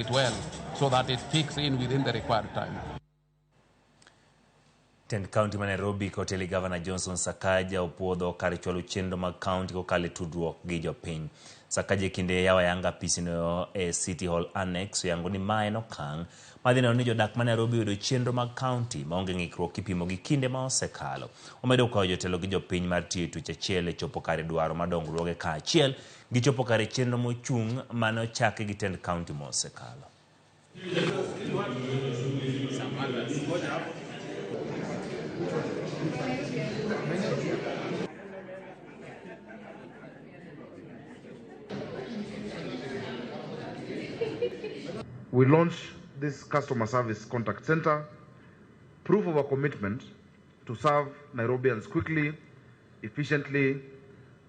It well so that it kicks in within the required time. Tend kaunti ma Nairobi koteli Gavana Johnson Sakaja opuodho kar chwalo chenro mag kaunti kokalo e tudruok gi jopiny. Sakaja e kinde yawo ayanga apisino e City Hall Annex oyango ni ma en okang' madhi neno ni jodak ma Nairobi oyudo chenro mag kaunti maonge ng'ikruok kipimo gi kinde ma osekalo. Omedo kwayo jotelo gi jopiny mar tiyo e twech achiel e chopo kare dwaro mar dongruoge kaachiel gi chopo kare chenro mochung' mane ochaki gi tend kaunti mosekalo. We launch this customer service contact center, proof of our commitment to serve Nairobians quickly, efficiently,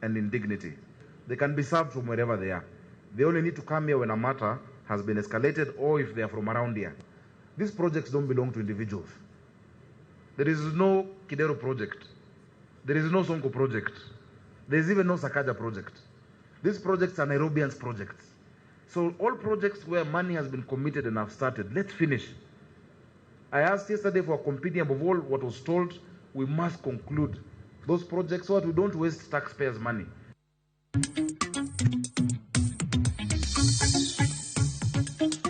and in dignity. They can be served from wherever they are. They only need to come here when a matter has been escalated or if they are from around here. These projects don't belong to individuals. There is no Kidero project. There is no Sonko project. There is even no Sakaja project. These projects are Nairobians' projects. So all projects where money has been committed and have started, let's finish. I asked yesterday for a compendium of all what was told. We must conclude those projects so that we don't waste taxpayers' money.